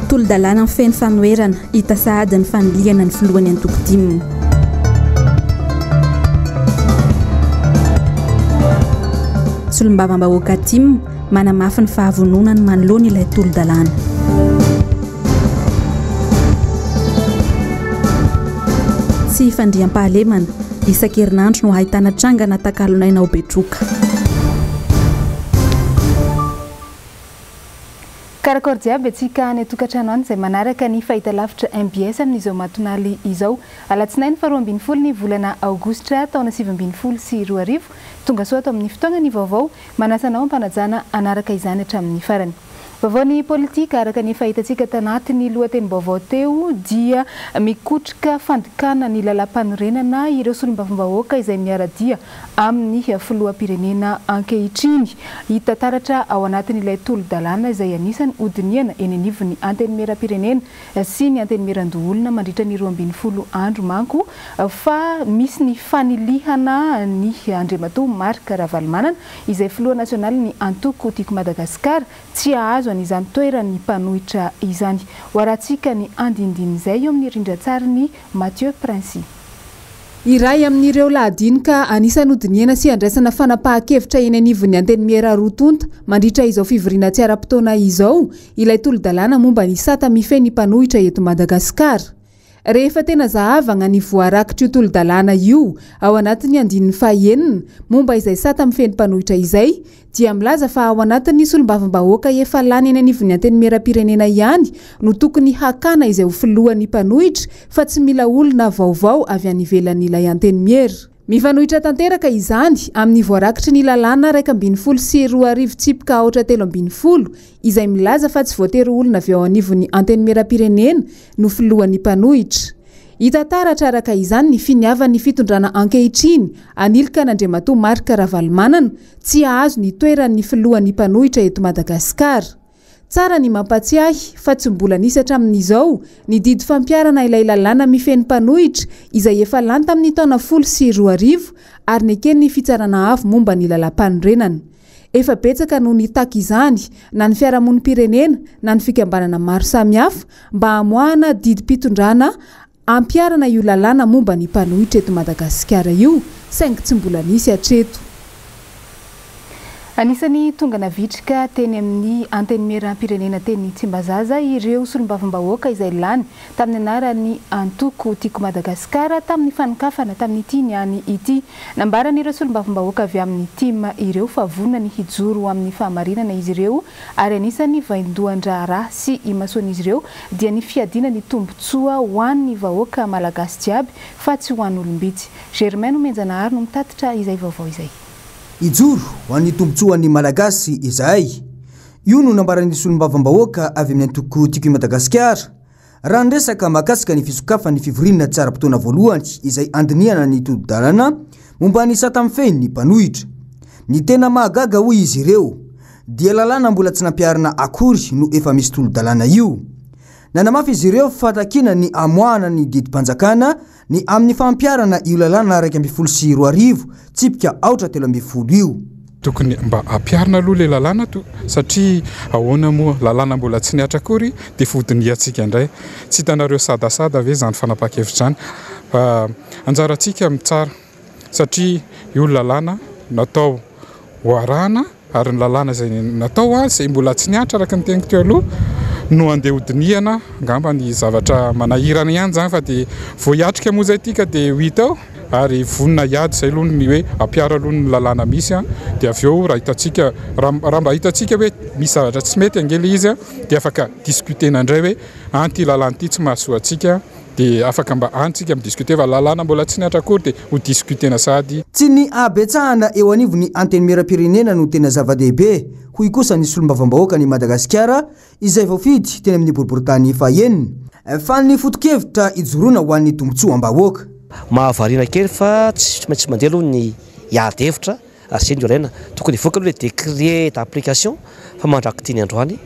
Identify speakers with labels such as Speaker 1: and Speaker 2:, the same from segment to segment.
Speaker 1: Tolo-dalàna feno fanoherana, hita sahady ny fanilihana ny filohan'ny antoko tim. Solombavambahoaka tim, manamafy ny fahavononany manoloana ilay tolo-dalàna. Tsy fandriampahalemana, isan-kerinandro no ahitana trangana takalon'aina ao Betroka.
Speaker 2: Karakôry jiaby antsika any an-tokantrano any izay manaraka ny fahitalavitra mbs amin'izao matonaly izao. Alatsinainy faharoa ambinifolo ny volana aogositra taona 2019. Tongasoa ato amin'ny fotoagna ny vaovao. Manasa anao am-panajana hanaraka izany hatramin'ny farany. Vaovao ny politika, araka ny efa hitantsika tanatin'ny lohatenim-baovao teo dia mikotrika fandikana ny lalàmpanorenana ireo solombavambahoaka izay miara-dia amin'ny filoham-pirenena ankehitriny. Hita taratra ao anatin'ilay tolo-dalàna izay anisan'ny hodinihana eny anivon'ny Antenimierampirenena sy ny Antenimierandoholona mandritra ny 12 andro manko fa misy ny fanilihana ny Andriamatoa Marc Ravalomanana izay filoha nasionalin'ny antoko Tiako Madagasikara tsy hahazo an'izany toeran'ny mpanohitra izany. Ho arahantsika ny andinindin'izay eo amin'ny rindran-tsarin'i Mathieu Princi.
Speaker 3: Iray amin'ireo lahadinika anisan'ny hodinihana sy handraisana fanapahan-kevitra eny anivon'ny Antenimiera roa tonta mandritra izao fivoriana tsy ara-potoana izao ilay tolo-dalàna momba ny sata mifehy ny mpanohitra eto Madagasikara. Rehefa tena zahavagna ny voarakitr'io tolo-dalàna io ao anatin'ny andininy fahaenina momba izay sata mifehy ny mpanohitra izay dia milaza fa ao anatin'ny solombavambahoaka efa lany eny anivon'ny Antenimierampirenena ihany no tokony hakana izay ho filohan'ny mpanohitra fa tsy mila olona vaovao avy any ivelan'ilay Antenimiera. Mifanohitra tanteraka izany amin'ny voarakitry ny lalàna 2011 tsipika aotra 13 izay milaza fa tsy voatery ho olona avy ao anivon'ny Antenimierampirenena no filohan'ny mpanohitra. Hita taratra araka izany ny finiavan'ny fitondrana ankehitriny hanilika an'Andriamatoa Marc Ravalomanana tsy hahazo ny toeran'ny filohan'ny mpanohitra eto Madagasikara. Tsara ny mampatsiahy fa tsy mbola nisy hatramin'izao ny didy fampiharana ilay lalàna mifehy ny mpanohitra izay efa lany tamin'ny taona 2010 ary neken'ny Fitsarana Avo momba ny Lalàmpanorenana. Efa betsaka no nitaky izany na ny fiarahamonim-pirenena na ny fikambanana maro samihafa mba hamoahana didim-pitondrana Ampiharana io lalàna momba ny mpanohitra eto Madagasikara io, saingy tsy mbola nisy hatreto.
Speaker 2: Anisan'ny tonga navitrika teny amin'ny Antenimierampirenena teny Tsimbazaza ireo solombavambahoaka izay lany tamin'ny anaran'ny antoko Tiako Madagasikara tamin'ny fanokafana tamin'ity niany ity. Nambaran'ireo solombavambahoaka avy amin'ny tim ireo fa vonona ny hijoro ho amin'ny fahamarinana izy ireo ary anisan'ny vaindohan-draharaha sy imasoan'izy ireo dia ny fiadiana ny tombontsoa ho an'ny vahoaka malagasy jiaby fa tsy ho an'olom-bitsy. Germain Nomenjanahary no mitatitra izay vaovao izay.
Speaker 4: Hijoro ho an'ny tombontsoan'ny Malagasy izahay. Io no nambaran'ny solombavambahoaka avy amin'ny antoko Tiako i Madagasikara, Raha niresaka mahakasika ny fisokafan'ny fivoriana tsy ara-potoana voalohany izay handinihana ny tolo-dalana momba ny sata mifehy ny mpanohitra. Ny tena mahagaga hoy izy ireo dia lalàna mbola tsy nampiharina akory no efa misy tolo-dalàna io. Nanamafy izy ireo fa takiana ny hamoahana ny didim-panjakana Ny amin'ny fampiharana io lalàna 2011 tsipika aotra 13 io.
Speaker 5: Tokony mba ampiharina aloha ilay lalàna to satria ahoana moa lalàna mbola tsy nihatra akory dia efa hodinihantsika indray. Tsy hitanareo sadasada ve izany fanapahan-kevitra izany? Fa anjarantsika mitsara satria io lalàna natao ho arahana ary ny lalàna izay natao izay mbola tsy nihatra araka ny teniko teo aloha no andeha hodinihana, angamba ny zavatra manahirana ihany izany fa dia vao hiatrika moa izay ity ka dia ho hita eo ary vonona hiady izay aloha ny hoe hampiaro aloha ny lalàna misy dia avy eo raha hitantsika raha mba hitantsika hoe misy zavatra tsy mety ange ilay izy dia afaka discuter-na indray hoe an ity lalàna ity tsy mahasoa antsika Dia afaka mba any tsika mi-discuter fa lalàna mbola tsy nihatra akory dia ho discuter-na sahady.
Speaker 4: Tsy ny habetsahana eo anivon'ny Antenimierampirenena no tena zava-dehibe, hoy kosa ny solombavambahoakan'i Madagasikara izay voafidy teny amin'ny boriborintany fahenina, fa ny foto-kevitra ijoroana ho an'ny tombontsoam-bahoaka.
Speaker 6: Mahavariana kely fa tsy maintsy mandeha aloha ny ady hevitra Ary zay no ilaina. Tokony hivoaka aloha ilay décret d'application fa mandrak'ity ny androany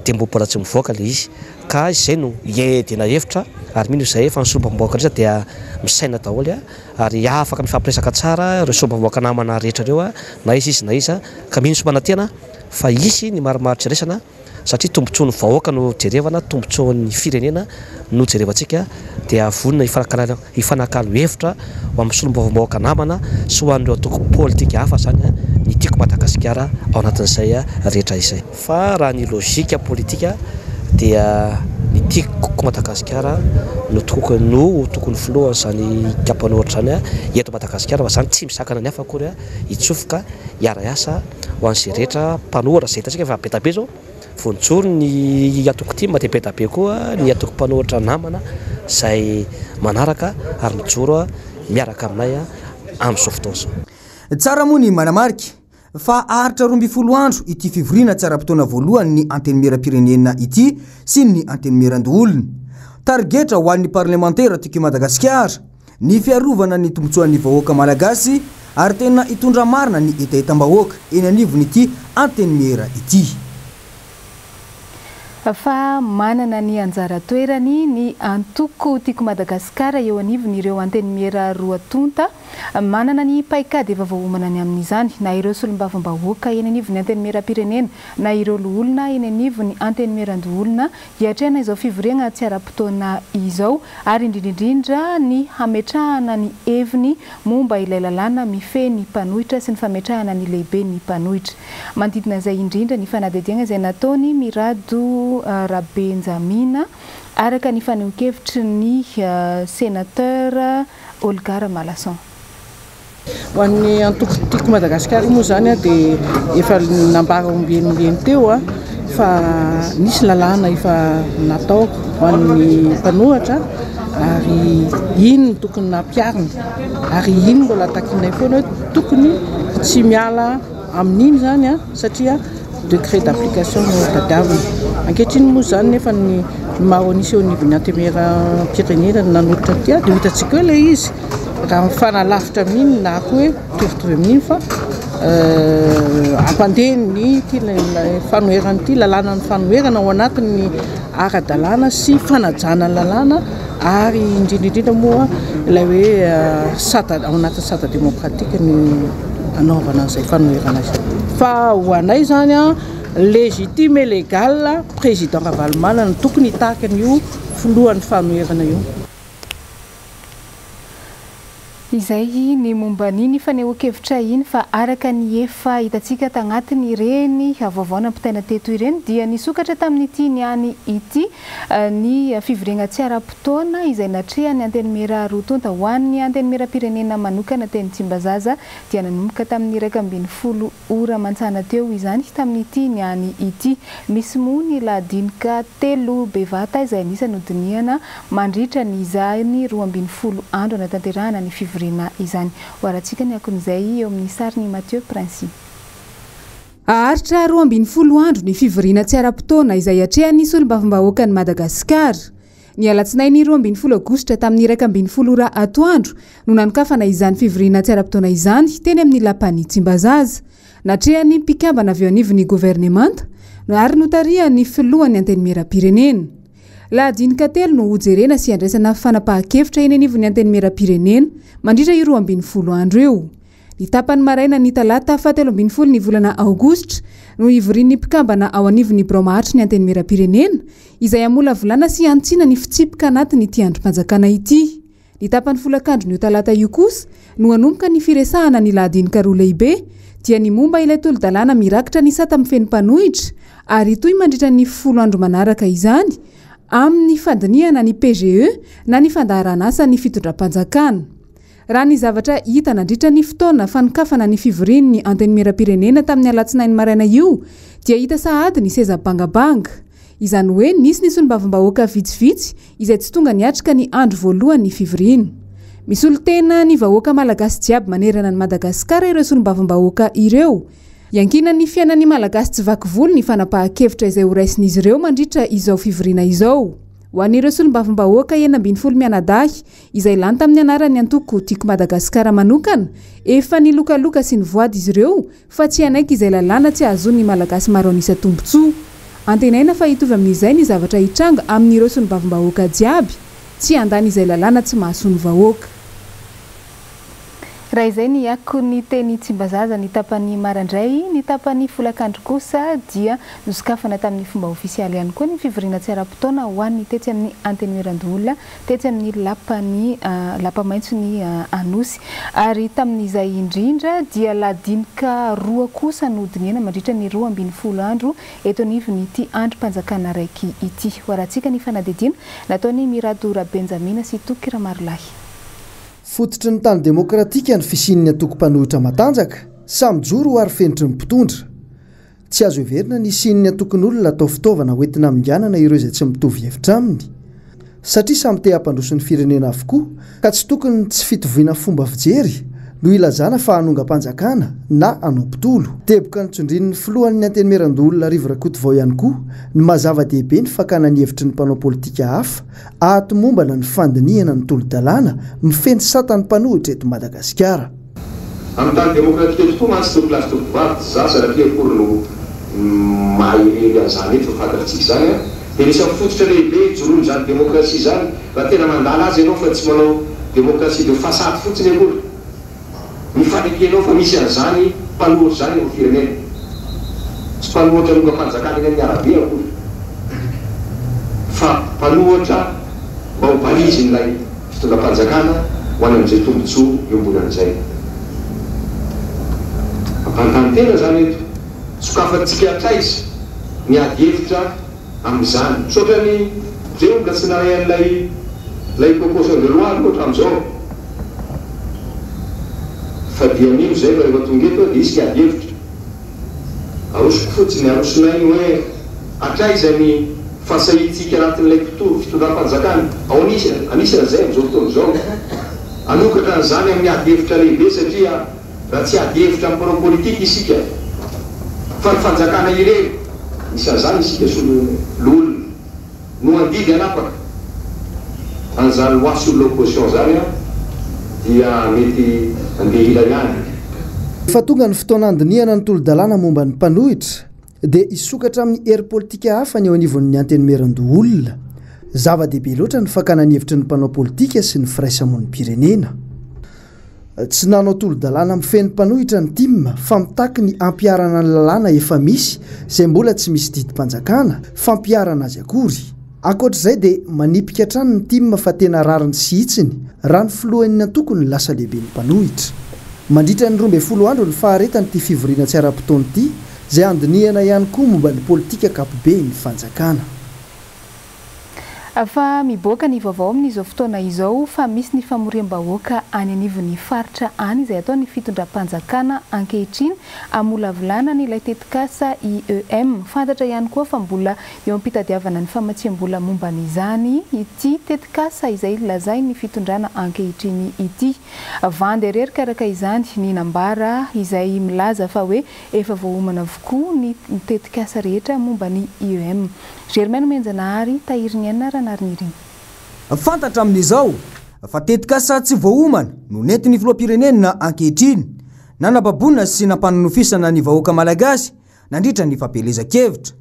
Speaker 6: dia mbola tsy mivoaka ilay izy. Ka izay no iadiana hevitra ary mino izahay fa ny solombavambahoaka rehetra dia misaina daholo ary afaka mifampiresaka tsara ireo solombavambahoaka namana rehetra ireo na iza izy na iza ka mino sy manantena. fa hisy ny marimaritra iraisana satria tombontsoan'ny vahoaka no jerevana, tombontsoan'ny firenena no jerevantsika dia vonona hifanakalo hevitra ho amin'ny solombavambahoaka namana sy ho an'ireo antoko politika hafa izany ny Tiako Madagasikara ao anatin'izay rehetra izay. Fa raha ny lojika politika dia ny Tiako Madagasikara no tokony no ho tokony filohan'izany mpanohitra izany eto Madagasikara fa izany tsy misakana ny hafa akory hitsofoka hiara-hiasa ho an'izay rehetra mpanohitra izay hitantsika fa be dia be izao vao nijoro ny antoko tim dia be dia be koa ny antoko mpanohitra namana izay manaraka ary mijoro miaraka aminay amin'izao fotoana izao.
Speaker 4: Tsara moa ny manamarika fa haharitra 12 andro ity fivoriana tsy ara-potoana voalohany ny Antenimierampirenena ity sy ny Antenimierandoholona. Tarigetra ho an'ny parlemantera Tiako i Madagasikara ny fiarovana ny tombontsoan'ny vahoaka malagasy ary tena hitondra marina ny hetahetam-bahoaka eny anivon'ity Antenimiera ity.
Speaker 2: Fa manana ny anjara toerany ny antoko Tiako Madagasikara eo anivon'ireo Antenimiera roa tonta. Manana ny paikady efa voaomana ny amin'izany na ireo solombavambahoaka eny anivon'ny Antenimierampirenena na ireo loholona eny anivon'ny Antenimierandoholona hiatrehana izao fivoriana tsy ara-potoana izao ary indrindra indrindra ny hametrahana ny heviny momba ilay lalàna mifehy ny mpanohitra sy ny fametrahana ny lehiben'ny mpanohitra. Manodidina izay indrindra ny fanadihadiana izay nataon'i Mirado Rabenjamina araka ny fanehoan-kevitry ny Sénateur Olga Ramalason.
Speaker 7: Ho an'ny antoko Tiako Madagasikara moa izany dia efa nambara ombieny ombieny teo fa nisy lalàna efa natao ho an'ny mpanohitra ary iny no tokony nampiharina ary iny mbola takinay foana hoe tokony tsy miala amin'iny izany satria décret d'application no tadiavina. Ankehitriny moa izany nefa ny maro an'isa eo anivon'ny antenimierampirenena no nanolotra an'ity dia ho hitantsika eo ilay izy. Raha mifanalavitra amin'iny na koa hoe mitovitovy amin'iny fa hampandeha ny ity fanoherana ity, lalànan'ny fanoherana ao anatin'ny ara-dalàna sy fanajana ny lalàna ary indrindra indrindra moa ilay hoe sata ao anatin'ny sata demokratika no anaovana an'izay fanoherana izay. Fa ho anay izany an, légitime et légal président Ravalomanana no tokony hitarika an'io filohan'ny fanoherana io.
Speaker 2: Izay ny momba an'iny fanehoan-kevitra iny fa araka ny efa hitantsika tagnatin'ireny vaovao nampitaina teto ireny dia nisokatra tamin'ity niany ity ny fivoriagna tsy ara-potoana izay natrehan'ny Antenimiera roa tonta. Ho an'ny Antenimierampirenena manokana teny Tsimbazaza dia nanomboka tamin'ny 11 ora mantsana teo izany tamin'ity niany ity. Misy moa ny lahadinika telo bevata izay anisan'ny hodinihana mandritra ny izany 12 andro hanatanterahana ny fivoriana izany. Hoarantsika ny akon'izay eo amin'ny sarin'i Mathieu Princi.
Speaker 3: Haharitra 12 andro ny fivoriana tsy ara-potoana izay atrehan'ny solombavambahoakan'i Madagasikara. Ny alatsinainy 12 aogositra tamin'ny 11 ora atoandro no nanokafana izany fivoriana tsy ara-potoana izany teny amin'ny lapan'i Tsimbazaza. Natrehan'ny mpikambana avy eo anivon'ny governemanta ary notarihan'ny filohan'ny Antenimierampirenena. Lahadinika telo no hojerena sy handraisana fanapahan-kevitra eny anivon'ny Antenimierampirenena mandritra io 12 andro io. Ny tapany maraina ny talata faha 13 ny volana aogositra no hivorian'ny mpikambana ao anivon'ny birao maharitry ny Antenimierampirenena izay hamolavolana sy hantsina ny fitsipika anatin'ity andrim-panjakana ity. Ny tapany folakandron'io talata io kosa no hanomboka ny firesahana ny lahadinika roa lehibe dia ny momba ilay tolo-dalàna mirakitra ny sata mifehy ny mpanohitra ary hitohy mandritra ny 10 andro manaraka izany amin'ny fandinihana ny PGE na ny fandaharan'asan'ny fitondram-panjakana. Raha ny zavatra hita nandritra ny fotoana fanokafana ny fivorian'ny Antenimierampirenena tamin'ny alatsinainy maraina io dia hita sahady ny seza bangabanga. Izany hoe nisy ny solombavambahoaka vitsivitsy izay tsy tonga niatrika ny andro voalohan'ny fivoriana. Misolo tena ny vahoaka malagasy jiaby manerana an'i Madagasikara ireo solombavambahoaka ireo. Iankinan'ny fiainan'ny Malagasy tsy vaky volo ny fanapahan-kevitra izay horaisin'izy ireo mandritra izao fivoriana izao. Ho an'ireo solombavambahoaka 16 mianadahy izay lany tamin'ny anaran'ny antoko Tiako Madagasikara manokana, efa nilokaloka sy nivoady izy ireo fa tsy hanaiky izay lalàna tsy ahazoan'ny Malagasy maro an'isa tombontsoa. Antenaina fa hitovy amin'izay ny zavatra hitranga amin'ireo solombavambahoaka jiaby, tsy handany izay lalàna tsy mahasoa ny vahoaka.
Speaker 2: Raha izay ny akon'ny teny Tsimbazaza ny tapany maraindray, ny tapany folakandro kosa dia nosokafana tamin'ny fomba ofisialy ihany koa ny fivoriana tsy ara-potoana ho an'ny tetsy amin'ny Antenimierandoholona tetsy amin'ny lapan'ny Lapa Maitson'i Anosy. Ary tamin'izay indrindra dia lahadinika roa kosa no hodinihana mandritra ny 12 andro eto anivon'ity andrim-panjakana raiky ity. Ho arahantsika ny fanadihadiana nataon'i Mirado Rabenjamina sy Toky Ramarolahy.
Speaker 8: Fototry ny tany demokratika ny fisian'ny antoko mpanohitra matanjaka, samy mijoro ho arofenitry ny mpitondra. Tsy azo heverina ny hisian'ny antokon'olona atao fitaovana hoentina haminganana ireo izay tsy mitovy hevitra aminy. Satria samy te hampandroso ny firenena avokoa ka tsy tokony ny tsy fitoviana fomba fijery no hilazana fa hanongam-panjakana na hanao mpitolo. Teboka notsindrin'ny filohan'ny Antenimierandoholona Rivo Rakotovao ihany koa ny maha zava-dehibe ny fakana ny hevitry ny mpanao politika hafa Hahatomombana ny fandinihana ny tolo-dalàna mifehy ny satan'ny mpanohitra eto Madagasikara.
Speaker 9: Amin'ny tany demokratika tokoa mantsy tompolahy sy tompovavy tsy za sanatria akory no maha irery an'izany eto fa fantatritsika izany an! Dia anisan'ny fototra lehibe ijoroan'izany demokrasia izany raha tena mandala azy ianao fa tsy manao demokrasia de façade fotsiny akory. Ny fanekenao fa misy an'izany mpanohitra izany eo amin'ny firenena. Tsy mpanohitra hanongam-panjakana eny amin'ny arabe akory fa mpanohitra mba ho balizin'ilay fitondram-panjakana ho any amin'izay tombontsoa iombonana izay. Mampanontany tena izany eto, sokafantsika hatraiza ny ady hevitra amin'izany. Misaotra an'i Jeo mbola tsy nahay an'ilay ilay proposition de loi aloha hatramin'izao. Fa dia mino izay fa rehefa tonga eto dia hisy ny ady hevitra. Arosoko fotsiny, arosonay ny hoe hatraiza ny fahasahiantsika anatin'ilay mpitory fitondram-panjakana, ao anisany, anisan'izay amin'izao fotoana izao, hanokatra an'izany amin'ny ady hevitra lehibe satria Raha tsy ady hevitra amin'ny mpanao politika isika fa ny fanjakana irery, isan'izany isika solonolona, no handidy hanapaka an'izany loi sur l'opposition izany dia mety handeha ila ihany.
Speaker 8: Efa tonga ny fotoana handinihana ny tolo-dalàna momba ny mpanohitra, dia hisokatra amin'ny hery politika hafa ny eo anivon'ny Antenimierandoholona. Zava-dehibe loatra ny fakana ny hevitry ny mpanao politika sy ny firaisamonim-pirenena. Tsy nanao tolo-dalàna mifehy ny mpanohitra ny tim fa mitaky ny hampiharana ny lalàna efa misy izay mbola tsy misy didim-panjakana fampiharana azy akory. Ankoatra izay dia manipika hatrany ny tim fa tena rariny sy hitsiny raha ny filohan'ny antoko no lasa lehiben'ny mpanohitra. Mandritra ny 12 andro ny faharetan'ity fivoriana tsy ara-potoana ity izay handinihana ihany koa momba ny politika ankapoben'ny fanjakana.
Speaker 2: Fa miboaka ny vaovao amin'izao fotoana izao fa misy ny famoriam-bahoaka any anivon'ny faritra any izay ataon'ny fitondram-panjakana ankehitriny hamolavolana an'ilay tetikasa IEM. Fantatra ihany koa fa mbola eo am-pitadiavana ny famatsiam-bola momba an'izany ity tetikasa izay lazain'ny fitondrana ankehitriny ity. Vandy reraka araka izany ny nambara izay milaza fa hoe efa voaomana avokoa ny tetikasa rehetra momba ny IEM. Germain Nomenjanahary, Tahiriniaina Ranarinirina.
Speaker 4: Fantatra amin'izao fa tetikasa tsy voaomana no nentin'ny filoham-pirenena ankehitriny nanababoana sy nampanonofisana ny vahoaka malagasy nandritra ny fampielezan-kevitra.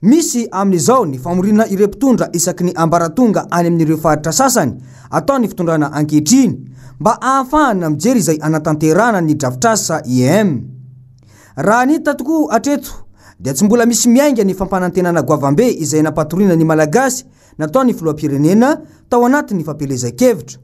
Speaker 4: Misy amin'izao ny famoriana ireo mpitondra isaky ny ambaratonga any amin'ireo faritra sasany ataon'ny fitondrana ankehitriny mba ahafahana mijery izay hanatanterahana ny drafitrasa IEM. Raha ny hita tokoa hatreto dia tsy mbola misy miainga ny fampanantenana goavambe izay nampatoriana ny Malagasy nataon'ny filoham-pirenena tao anatin'ny fampielezan-kevitra.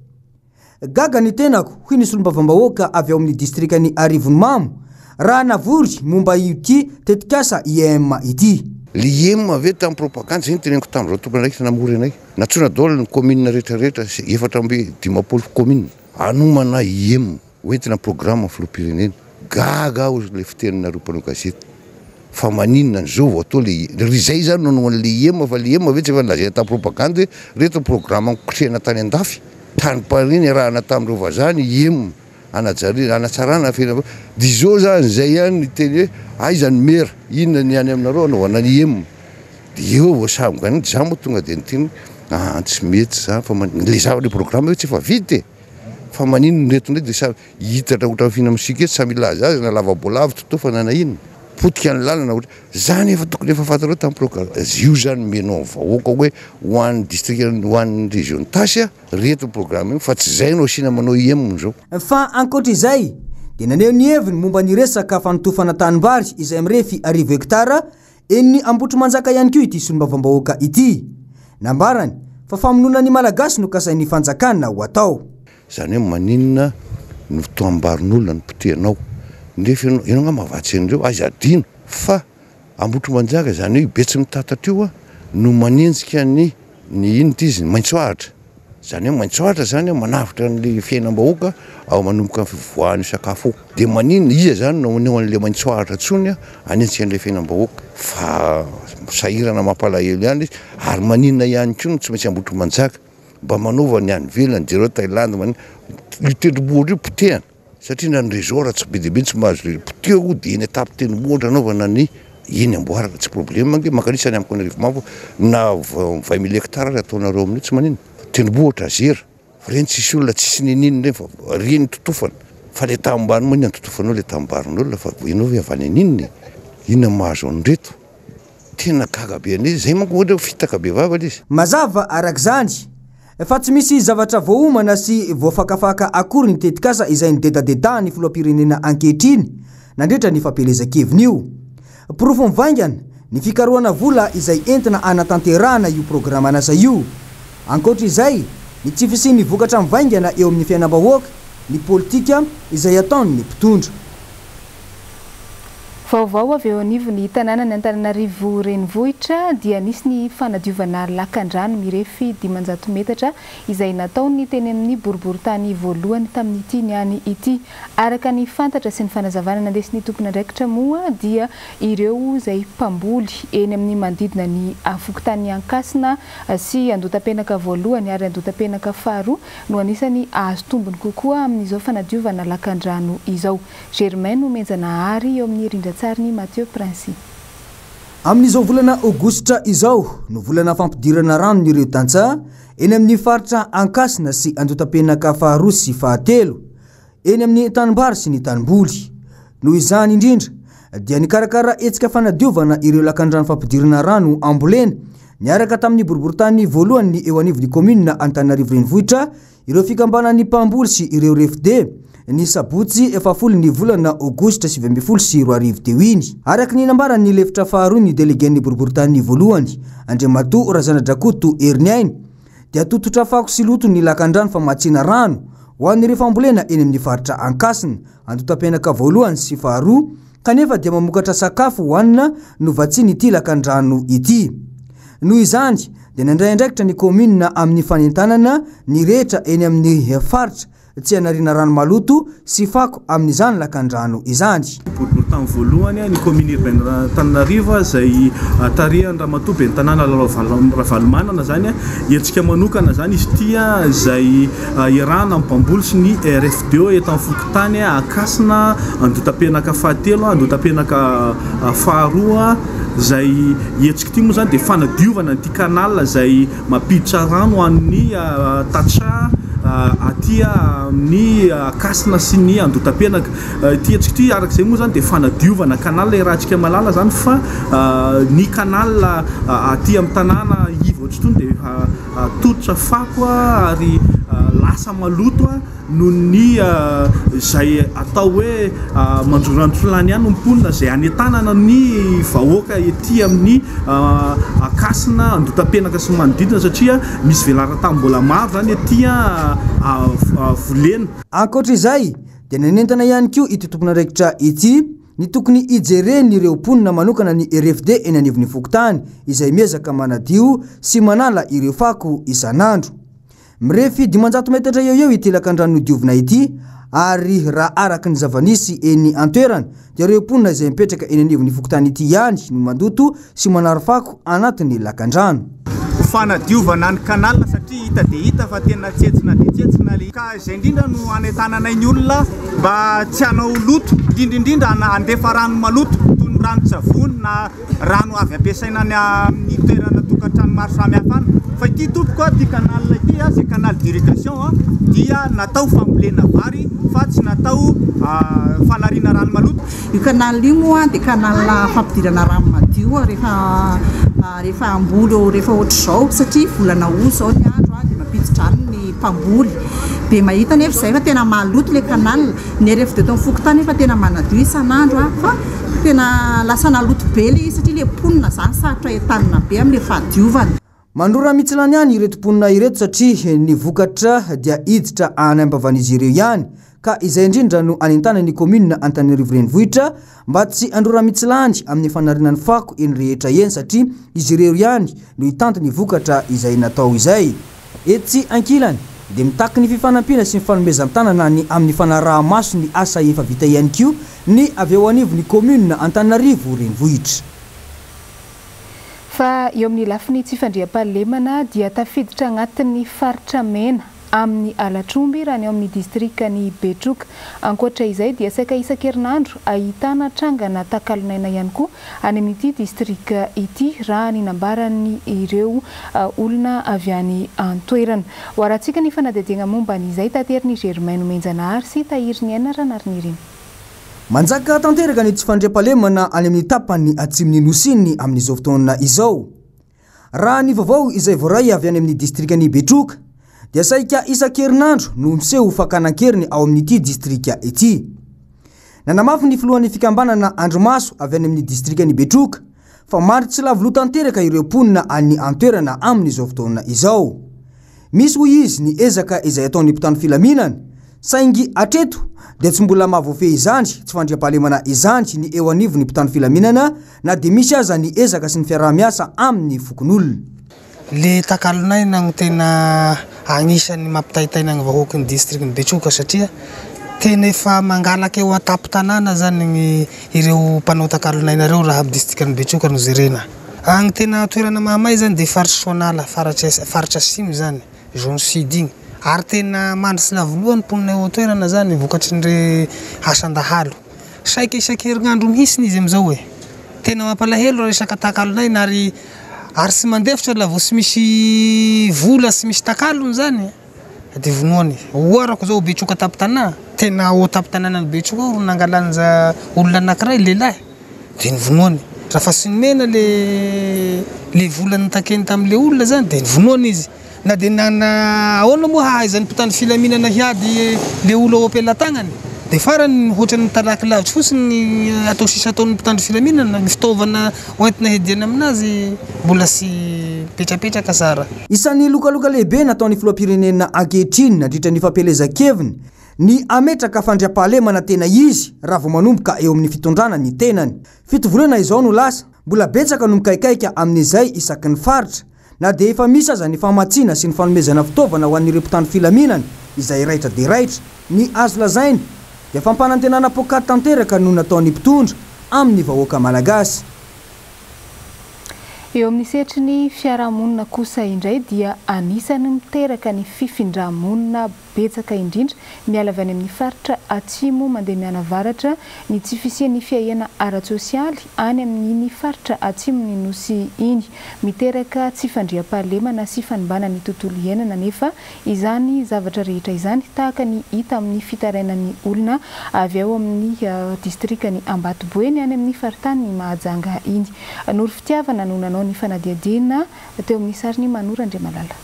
Speaker 4: Gaga ny tenako, hoy ny solombavambahoaka avy ao amin'ny distrikan'i Arivonimamo, raha navory momba ity tetikasa IEM ity.
Speaker 10: Le IEM ve tamin'ny propagande, zay no teneniko tamin'izao tompon'andraikitra namory anay. Nantsoina daholo ny commune rehetra rehetra, 54 commune, hanomana IEM. Ho entina programme filoham-pirenena. Gaga aho ry le fiteninareo mpanao gazety fa maninona an'izao vao atao le ry zay zany no hanao an'le iem fa le iem ve tsy efa nolazaina tamin'ny propagande hoe reto ny programme nikotrehina tany andafy tany Paris niarahana tamin'ireo vazaha ny iem hanajariana hanatsarana ny fiainana de izao zany zay ihany ny teny hoe aiza ny maire inona ny any aminareo hanaovana ny iem de eo vao samy gaga za moa tonga de niteny hoe aa tsy mety zany fa le zavatra le programme ve tsy efa vita e. Fa maninona ireto indray dia samy hiitatra ohatran'ny fihinana misiky eto, samy hilaza azy na lava-boalavo totofana na inona. Potika ny lalana ohatra. Zany efa tokony efa fantareo tamin'ny programme. Io zany omenao ny vahoaka hoe ho an'ny district ho an'ny région Itasy a, reto ny programme io fa tsy zay no asiana manao IEM zao.
Speaker 4: Fa ankoatra izay dia naneho ny heviny momba ny resaka fanotofana tanimbary izay mirefy arivo hektara eny Ambohitrimanjaka ihany koa ity solombavambahoaka ity. Nambarany fa famonoana ny Malagasy no kasain'ny fanjakana ho atao.
Speaker 10: Izany hoe maninona no tohambarin'olona no potehinao nefa ianao, ianao angamba mahavatsy an'ireo, aiza adino fa Ambohitrimanjaka izany hoe io Betsimitatatra io no manenjika ny ny inona ity izy, ny maitsoahitra, izany hoe maitsoahitra izany manavotra an'ilay fiainam-bahoaka ao manomboka amin'ny fivoahan'io sakafo io, dia maninona, iza izany no haneho an'ilay maitsoahitra intsony hanenjika an'ilay fiainam-bahoaka fa sahirana mampalahelo ihany izy, ary maninona ihany koa no tsy maintsy Ambohitrimanjaka. Mba manaova ny any ivelany, jereo Thaïlande maninona, io tendrombohitra io potehana satria na ny resort tsy be dia be tsy mahazo le, poteho io dia eny an-tampon-tendrombohitra anaovana ny eny amboarana, tsy problème ange, mankanisa any amiko any Arivomavo na 20 mille hectares ary ataonareo amin'io tsy maninona, tendrombohitra azera fa ireny tsisy olona tsisy niniana ireny fa ireny totofana, fa le tanimbary moa inona no totofanao le tanimbarin'olona fa ianao ve avy any aninona e, inona no mahazo an'ireto. Tena gaga be an'izy, zay manko ohatra hoe fitaka be vava le izy.
Speaker 4: Mazava araka izany fa tsy misy zavatra voaomana sy voafakafaka akory ny tetikasa izay nidedadedahan'ny filoham-pirenena ankehitriny nandritra ny fampielezan-keviny io. Porofo mivaingana ny fikarohana vola izay entina hanatanterahana io programan'asa io. Ankoatra izay, ny tsy fisian'ny vokatra mivaingana eo amin'ny fiainam-bahoaka, ny politika izay ataon'ny mpitondra.
Speaker 2: Vaovao avy eo anivon'ny tanànan'i Antananarivo Renivohitra dia nisy ny fanadiovana lakan-drano mirefy 500 metatra izay nataon'ny teny amin'ny boriborintany voalohany tamin'ity niany ity. Araka ny fantatra sy ny fanazavana nandesin'ny tompon'andraikitra moa dia ireo izay mpamboly eny amin'ny manodidina ny fokontany Ankasina sy Andotapenaka voalohany ary Andotapenaka faharoa no anisan'ny hahazo tombony kokoa amin'izao fanadiovana lakan-drano izao. Germain Nomenjanahary eo amin'ny rindran-tsarin'i Mathieu Princi.
Speaker 4: Amin'izao volana aogositra izao no volana fampidirana rano ireo tantsaha eny amin'ny faritra Ankasina sy Andotapenaka faharoa sy fahatelo, eny amin'ny tanimbary sy ny tanimboly. Noho izany indrindra dia nikarakara hetsika fanadiovana ireo lakandrano fampidirana rano ambolena niaraka tamin'ny boriborintany voalohany ny eo anivon'ny kaominina Antananarivo Renivohitra Ireo fikambanan'ny mpamboly sy ireo REFD, ny sabotsy fahafolo ny volana aogositra 2019 teo iny. Araka ny nambaran'ny lefitra faharoa ny delegen'ny boriborintany voalohany, Andriamatoa Razanadrakoto Heriniaina, dia tototra fako sy loto ny lakandrano famatsiana rano ho an'ireo fambolena eny amin'ny faritra Ankasina, Andotapenaka voalohany sy faharoa, kanefa dia mamokatra sakafo hohanina no vatsian'ity lakandrano ity. Noho izany dia nandray andraikitra ny kaominina amin'ny fanentanana ny rehetra eny amin'ny faritra tsy hanariana rano maloto sy fako amin'izany lakandrano izany.
Speaker 11: Boribory tamin'ny voalohany ny Commune Urbaine Antananarivo izay tarihan'i Ramatoa Ben'ny Tanàna Lalao Ravalomanana izany. Hetsika manokana izany izy ity izay iarahana amin'ny mpamboly sy ny RFDO eto amin'ny fokontany Ankasina, Andotapenaka fahatelo, Andotapenaka faharoa. Izay hetsika ity moa izany dia fanadiovana an'ity canal izay mampiditra rano ho an'ny tantsaha aty amin'ny Ankasina sy ny Andotapenaka. Ity hetsika ity araka izay moa izany dia fanadiovana canal iarahantsika mahalala izany fa ny canal aty amin'ny tanàna iva ohatr'itony dia Tototra fako ary lasa maloto noho ny izay atao hoe mandrora ny filàny ihany ny mponina izay hanentanana ny vahoaka ety amin'ny Ankasina, Andotapenaka sy ny manodidina satria misy velaran-tany mbola maro izany ety volena.
Speaker 4: Ankoatra izay dia nanentana ihany koa ity tompon'andraikitra ity Ny tokony hijeren'ireo mponina manokana ny RFD eny anivon'ny fokontany izay miezaka manadio sy manala ireo fako isan'andro. Mirefy 500 metatra eo eo ity lakandrano nodiovina ity ary raha araka ny zava-nisy eny an-toerana dia ireo mponina izay mipetraka eny anivon'ny fokontany ity ihany no mandoto sy manary fako anatin'ny lakandrano.
Speaker 12: Ho fanadiovana ny canal satria hita dia hita fa tena tsentsina dia tsentsina ilay izy. Ka izay indrindra no hanentananay ny olona mba tsy hanao loto, indrindra indrindra handefa rano maloto toy ny ranon-tsavony na rano avy ampiasaina any amin'ny toerana tokantrano maro samihafa any. Fa ity tompoko a, ity canal ity a, izay canal d'irrigation a, dia natao fambolena vary fa tsy natao fanariana rano maloto.
Speaker 13: Io canal io moa dia canal fampidirana rano madio rehefa rehefa hamboly rehefa ohatr'izao satria volana août izao ny andro dia mampidi-drano ny mpamboly. Dia mahita anefa izahay fa tena maloto ilay canal. Ny RFD eto amin'ny fokontany efa tena manadio isan'andro fa tena lasa naloto be ilay izy satria ilay mponina izany sarotra entanina be amin'ilay fahadiovana.
Speaker 4: Mandrora mitsilany ihany ireto mponina ireto satria ny vokatra dia hiditra any am-bavan'izy ireo ihany ka izay indrindra no anentanan'ny kaominina Antananarivo Renivohitra mba tsy handrora mitsilany amin'ny fanariana ny fako eny rehetra eny satria izy ireo ihany no hitanty ny vokatra izay natao izay. Etsy ankilany, dia mitaky ny fifanampiana sy ny fanomezan-tanana ny amin'ny fanaraha-maso ny asa efa vita ihany koa ny avy eo anivon'ny kaominina Antananarivo Renivohitra.
Speaker 2: Fa eo amin'ny lafiny tsy fandriampahalemana dia tafiditra agnatin'ny faritra mena amin'ny halatr'omby raha ny ao amin'ny distrikan'i Betroka. Ankoatra izay dia saika isan-kerinandro ahitana trangana takalonaina ihany koa any amin'ity distrika ity raha ny nambaran'ireo olona avy any an-toerana. Ho arahantsika ny fanadihadiana momba an'izay taterin'i Germain Nomenjanahary sy Tahiriniaina Ranarinirina.
Speaker 4: Manjaka tanteraka ny tsy fandriampahalemana any amin'ny tapany atsimon'ny Nosy iny amin'izao fotoana izao. Raha ny vaovao izay voaray avy any amin'ny distrikan'i Betroka dia saika isan-kerinandro no miseho fakana an-keriny ao amin'ity distrika ity. Nanamafy ny filohan'ny fikambanana Andrimaso avy any amin'ny distrikan'i Betroka fa maro tsy lavo loha tanteraka ireo mponina any an-toerana amin'izao fotoana izao. Misy hoy izy ny ezaka izay ataon'ny mpitandro filaminana saingy hatreto dia tsy mbola mahavoafehy izany tsy fandriampahalemana izany ny eo anivon'ny mpitandro filaminana na dia misy aza ny ezaka sy ny fiaraha-miasa amin'ny fokonolona.
Speaker 14: Le takalon'aina no tena agnisan'ny mampitaitaina ny vahoakin'ny distrikan'i Betroka satria tena efa mangalaka eo an-tampon-tanàna zany ny ireo mpanao takalon'aina ireo raha amin'ny distrikan'i Betroka no jerena. Ny tena toerana mahamay zany dia faritry Soanala, faritra faritra Atsimo zany, zone sud igny, ary tena mandry tsy lavo loha ny mponina eo an-toerana zany vokatry ny asan-dahalo. Saika isan-kerinandro mihitsiny izy amin'izao e! Tena mampalahelo raha resaka takalon'aina ary ary tsy mandefitra la vao tsy misy vola tsy misy takalony zany de vonoany. Oharako zao Betroka tampon-tanà, tena ao tampon-tanànan'i Betroka ao ro nangalanja olona anakiray lehilahy de novonoany. Raha fa tsy nomena le le vola notakeny tamle olona zany de novonoany izy. Na dia nana ahoana moa hahaizan'ny mpitandro filaminana hiady le olo ao am-pelatagnany? Dia farany ohatran'ny talaky lavitry fotsiny ny atao sisa ataon'ny mpitandro filaminana, ny fitaovana hoentina hiadiana aminazy mbola tsy mipetrapetraka tsara.
Speaker 4: Isan'ny lokaloka lehibe nataon'ny filoham-pirenena ankehitriny nandritra ny fampielezan-keviny ny hametraka fandriampahalemana tena izy raha vao manomboka eo amin'ny fitondrana ny tenany. Fitovolana izao no lasa, mbola betsaka no mikaikaika amin'izay isaky ny faritra. Na dia efa misy aza ny famatsiana sy ny fanomezana fitaovana ho an'ireo mpitandro filaminana izay raitra dia raitra, ny azo lazaina dia fampanantenana poakaty tanteraka no nataon'ny mpitondra amin'ny vahoaka malagasy.
Speaker 2: Eo amin'ny sehatry ny fiarahamonina kosa indray dia anisan'ny miteraka ny fifindra-monina betsaka indrindra miala avy any amin'ny faritra atsimo mandeha mianavaratra ny tsy fisian'ny fiahiana ara-tsosialy any amin'iny faritra atsimon'ny Nosy iny. Miteraka tsy fandriampahalemana sy fanimbana ny tontolo iainana anefa izany zavatra rehetra izany tahaka ny hita amin'ny fitarainan'ny olona avy ao amin'ny distrikan'i Ambatoboeny any amin'ny faritanin'i Mahajanga iny. Noro Fitiavana no nanao ny fanadihadiana teo amin'ny sarin'i Manoro Andriamalala.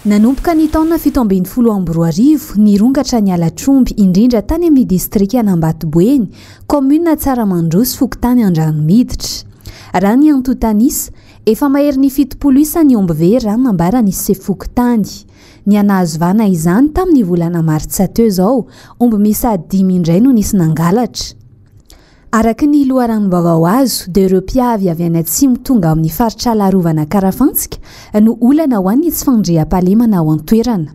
Speaker 1: Nanomboka ny taona 2017, nirongatra ny halatr'omby, indrindra tany amin'ny distrikan'Ambatoboeny, kaominina Tsaramandroso, fokontany Andranomiditra. Raha ny antontan'isa, efa maherin'ny 70 isa ny omby very raha ny nambaran'ny sefo fokontany. Nihanahazo vahana izany tamin'ny volana martsa teo izao, omby miisa dimy indray no nisy nangalatra. Araka ny loharanom-baovao azo dia ireo mpiavy avy any atsimo tonga ao amin'ny faritra ala arovana Ankarafantsika no olana ho an'ny tsy fandriampahalemana ao an-toerana.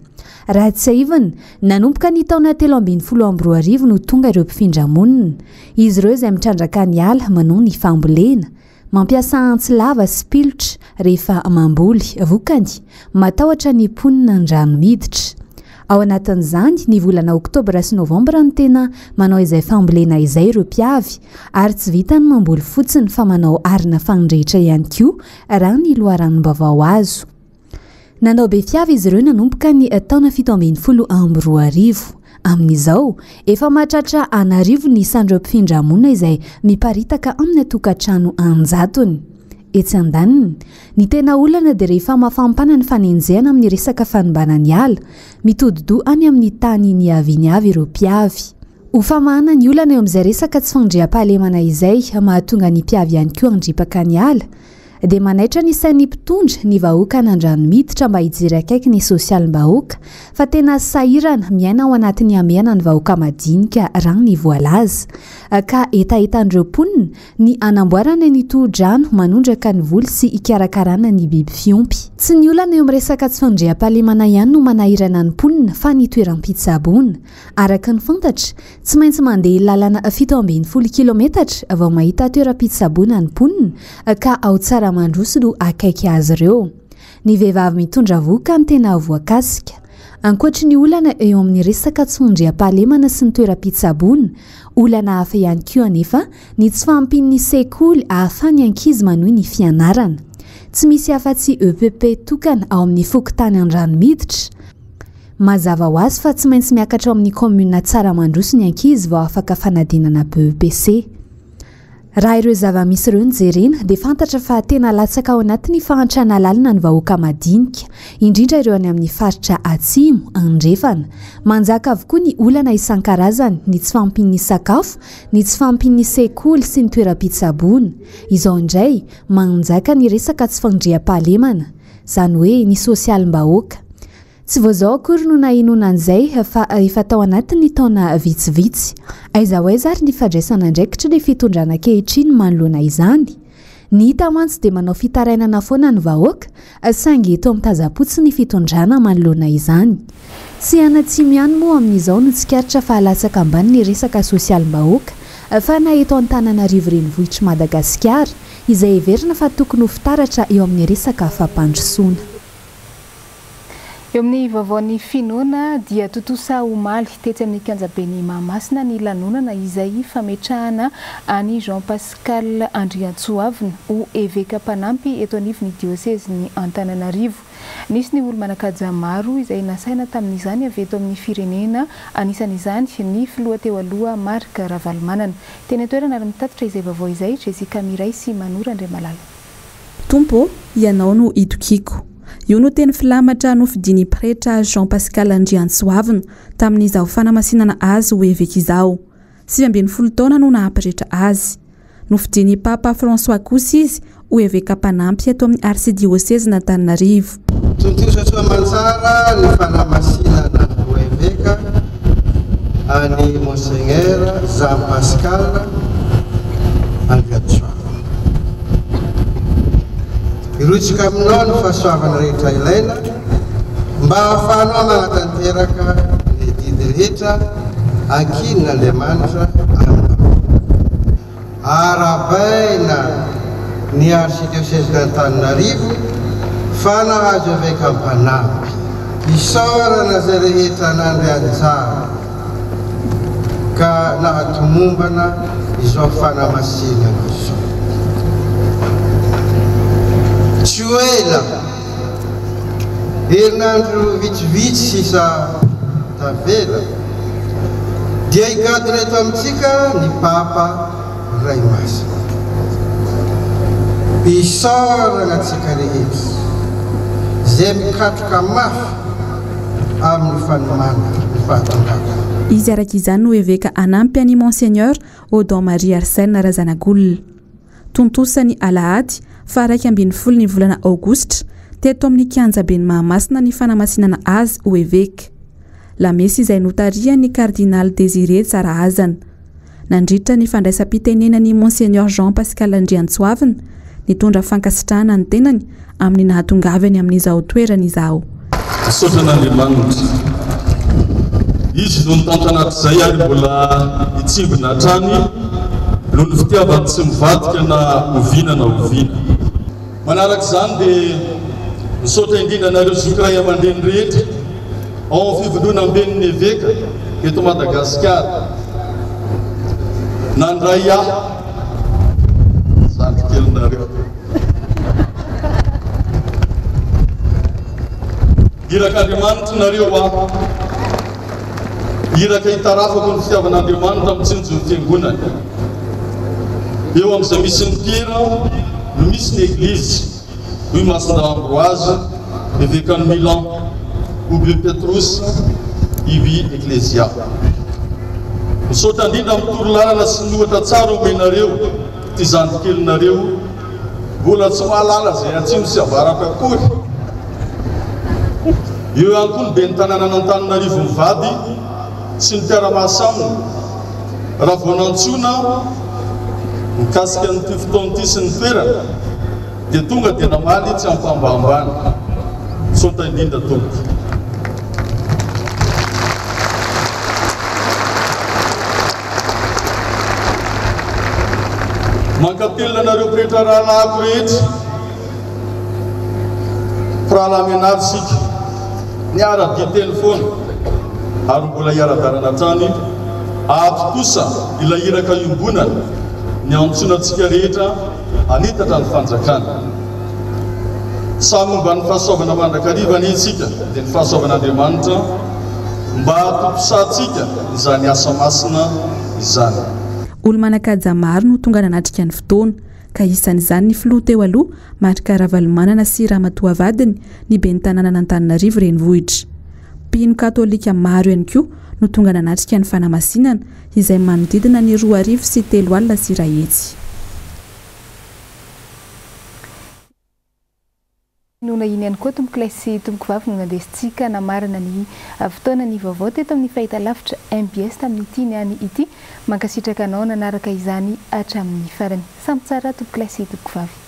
Speaker 1: Raha tsiahivina, nanomboka ny taona 2013 no tonga ireo mpifindra monina. Izy ireo izay mitrandraka ny ala manao ny fambolena. Mampiasa antsy lava sy pilotra rehefa mamboly. Vokany, matahotra ny mponina ny rano miditra. Ao anatin'izany, ny volana oktobra sy novambra no tena manao izay fambolena izay ireo mpiavy, ary tsy vitan'ny mamboly fotsiny fa manao arina fanindrehitra ihany koa, raha ny loharanom-baovao azo. Nanao be fiavy izy ireo nanomboka ny taona 2017. Amin'izao, efa mahatratra an'arivony ny isan'ireo mpifindra monina izay miparitaka amina tokantrano an-jatony. Etsy andaniny, ny tena olana dia rehefa mafampana ny fanenjehana amin'ny resaka fanimbana ny ala, mitodi-doha any amin'ny tany niaviany avy ireo mpiavy. Ho famahana ny olana eo amin'izay resaka tsy fandriampahalemana izay mahatonga ny mpiavy ihany koa handripaka ny ala, dia manaitra ny sain'ny mpitondra ny vahoaka an'Andranomiditra mba hijery akaiky ny sosialim-bahoaka fa tena sahirana miaina ao anatin'ny hamehana ny vahoaka madinika raha ny voalaza ka hetahetan'ireo mponina ny hanamboarana ny tohodrano manondraka ny voly sy hikarakarana ny biby fiompy. Tsy ny olana eo amin'ny resaka tsy fandriampahalemana ihany no manahirana ny mponina fa ny toeram-pitsaboana. Araka ny fantatra, tsy maintsy mandeha lalana 17 kilometatra vao mahita toeram-pitsaboana ny mponina ka ao Tsaramandroso no akaiky azy ireo. Ny vehivavy mitondra vohoka no tena voakasika. Ankoatry ny olana eo amin'ny resaka tsy fandriampahalemana sy ny toeram-pitsaboana, olana hafa ihany koa anefa ny tsy fahampian'ny sekoly ahafahan'ny ankizy manohy ny fianarana. Tsy misy afa-tsy EPP tokana ao amin'ny fokontany Andranomiditra. Mazava ho azy fa tsy maintsy miakatra ao amin'ny kaominina Tsaramandroso ny ankizy vao afaka fanadinana BEPC. Raha ireo zava-misy ireo no jerena dia fantatra fa tena latsaka ao anatin'ny fahantrana lalina ny vahoaka madinika, indrindra ireo any amin'ny faritra atsimo, andrefana. Manjaka avokoa ny olana isan-karazany, ny tsy fahampian'ny sakafo, ny tsy fahampian'ny sekoly sy ny toeram-pitsaboana. Izao indray, manjaka ny resaka tsy fandriampahalemana, izany hoe ny sosialim-bahoaka. Tsy vao izao akory no nahenoana an'izay fa efa tao anatin'ny taona vitsivitsy. Aiza ho aiza ary ny fandraisana andraikitry ny fitondrana ankehitriny manoloana izany? Ny hita mantsy dia manao fitarainana foana ny vahoaka saingy toa mitazam-potsiny ny fitondrana manoloana izany. Tsy any atsimo ihany moa amin'izao no tsikaritra fa latsaka ambany ny resaka sosialim-bahoaka fa na eto Antananarivo renivohitr'i Madagasikara izay heverina fa tokony ho fitaratra eo amin'ny resaka fampandrosoana.
Speaker 2: Eo amin'ny vaovaon'ny finoana dia tontosa omaly tetsy amin'ny kianjaben'i Mahamasina ny lanonana izay fametrahana an'i Jean Pascal Andriantsoavina ho eveka mpanampy eto anivon'ny diosezin'i Antananarivo. Nisy ny olo-manan-kaja maro izay nasaina tamin'izany avy eto amin'ny firenena, anisan'izany ny filoha teo aloha Marc Ravalomanana. Teny an-toerana ary mitatitra izay vaovao izay Jessica Miray sy Manoro Andriamalala.
Speaker 3: Tompo ô, Ianao no itokiako. Io no teny filamatra nofidian'ny pretra Jean Pascal Andriantsoavina tamin'izao fanamasinana azy ho eveka izao. 19 taona no naha pretra azy. Nofidian'ny Papa François kosa izy ho eveka mpanampy eto amin'ny Arsidiosezin'Antananarivo.
Speaker 15: Tontosa soamantsara ny fanamasinana ho eveka an'i Monseigneur Jean Pascal Andriantsoavina. Hirotsaka aminao ny fahasoavana rehetra ilaina mba hahafahanao manatanteraka ny adidy rehetra ankinin'Andriamanitra aminao. Arahabaina ny Arsidiosezin'Antananarivo fa nahazo eveka mpanampy. Isaorana izay rehetra nandray anjara ka nahatomombana izao fanamasinana izao. Tsy ho ela, herinandro vitsivitsy sisa tavela, dia higadona eto amintsika ny Papa Ray Masina. Isaorana antsika rehetra izay mikatroka mafy amin'ny fanomanana ny fahatongavany.
Speaker 3: Izy araka izany no eveka hanampy an'i Monseigneur Odon Marie Arsène Razanagolona. Tontosa ny alahady faha 11 ny volana aogositra teto amin'ny kianjaben'i Mahamasina ny fanamasinana azy ho eveka. Lamesa izay notarihan'ny kardinaly Désiré Tsarahazana. Nandritra ny fandraisam-pitenenan'i Monseigneur Jean Pascal Andriantsoavina, nitondra fankasitrahana ny tenany amin'ny nahatongavany amin'izao toerana izao.
Speaker 16: Misaotra an'Andriamanitra. Izy no nitantana hatrizay ary mbola hitsimbina hatrany noho ny fitiavany tsy mivadika na oviana na oviana. Manaraka izany dia misaotra indrindra anareo zoky ray aman-dreny rehetra ao amin'ny fivondronamben'ny eveka eto Madagasikara nandray ahy zandry kelinareo. Irak'Andriamanitra nareo aho. Iraka hitarafako ny fitiavan'Andriamanitra mitsinjo ny Fiangonany. Eo amin'izay misy ny Piera no misy ny Eglizy, hoy Masindahy Ambroise, evekan'i Milan, Ubi Petrus, ibi Ecclesia. Misaotra indrindra amin'ny torolalana sy ny ohatra tsara omenareo ity zandrikelinareo Mbola tsy mahalala izay atsimo sy avaratra akory. Eo ihany koa ny ben'ny tanànan'Antananarivo mivady sy ny mpiara-miasa aminy. Raha vao nantsoina mikasika an'ity fotoana ity sy ny toerana dia tonga dia namaly tsy ampahambahambana. Misaotra indrindra tompoko. Mankatelina anareo pretra rahalahiko rehetra. Mpirahalahy mianary isika. Niara-dia teny foana ary mbola hiara-dalana hatrany. Ato kosa ilay iraka iombonana niantsoana antsika rehetra hanitatra ny fanjakana. Samy momba ny fahasoavana mandrakariva anie isika, dia ny fahasoavan'Andriamanitra mba hahatontosantsika izany asa masina izany.
Speaker 17: Olo-manan-kaja maro no tonga nanatrika ny fotoana, ka isan'izany ny filoha teo aloha, Marc Ravalomanana sy ramatoa vadiny, ny ben'ny tanànan'Antananarivo Renivohitra. Mpino katolika maro ihany koa no tonga nanatrika ny fanamasinana, izay manodidina ny 132.
Speaker 2: Finoana iny ihany koa tompokolahy sy tompokovavy no nandesintsika namarana ny fotoana ny vaovao teto amin'ny fahitalavitra mbs tamin'ity niany ity. Mankasitraka anao nanaraka izany hatramin'ny farany. Samy tsara tompokolahy sy tompokovavy.